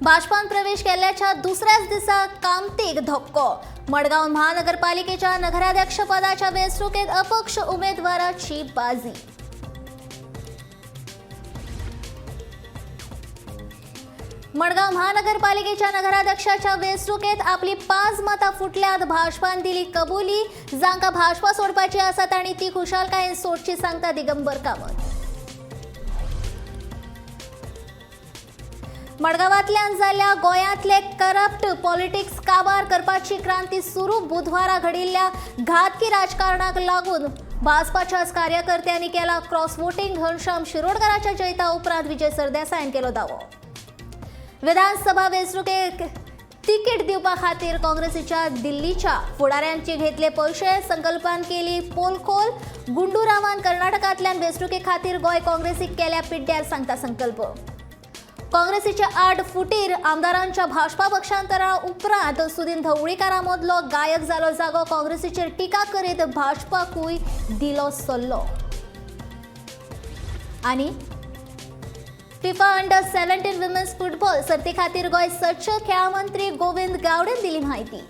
भाजपान प्रवेश केल्ल्याच्या दुसऱ्याच दिसा कामतीक धपको. मडगांव महानगरपालिकेच्या नगराध्यक्षपदाच्या वेंचणुकेत अपक्ष उमेदवाराची बाजी. मडगाव महानगरपालिकेच्या नगराध्यक्षाच्या वेंचणुकेत आपली 5 मतां फुटल्यात. भाजपान दिली कबुली. जांकां भाजपा सोडपाची आसा तांणी ती खुशालकायेन सोडची, सांगता दिगंबर कामत. मडगांवांतल्यान जाल्ल्या गोंयांतले करप्ट पॉलिटिक्स काबार करपाची क्रांती सुरू. बुधवारा घडिल्ल्या घातकी राजकारणाक लागून भाजपाच्याच कार्यकर्त्यांनी केला क्रॉस वोटिंग. घनश्याम शिरोडकराच्या जैता उपरांत विजय सरदेसायान केलो दावो. विधानसभा वेंचणुकेक तिकीट दिवपा खातीर काँग्रेसीच्या दिल्लीच्या फुडाऱ्यांचे घेतले पयशे. संकल्पान केली पोलखोल. गुंडूरावान कर्नाटकांतल्यान वेंचणुके खातीर गोंय काँग्रेसीक केल्या पिड्ड्यार, सांगता संकल्प. काँग्रेसीच्या 8 फुटीर आमदारांच्या भाजपा पक्षांतरा उपरांत सुदिन ढवळीकारा मदलो गायक जालो जागो. काँग्रेसीचेर टिका करीत भाजपाकूय दिलो सल्लो. आनी फिफा अंडर 17 विमेन्स फुटबॉल सर्ती खातीर गोंय सज्ज. खेळां मंत्री गोविंद गावडेन दिली म्हायती.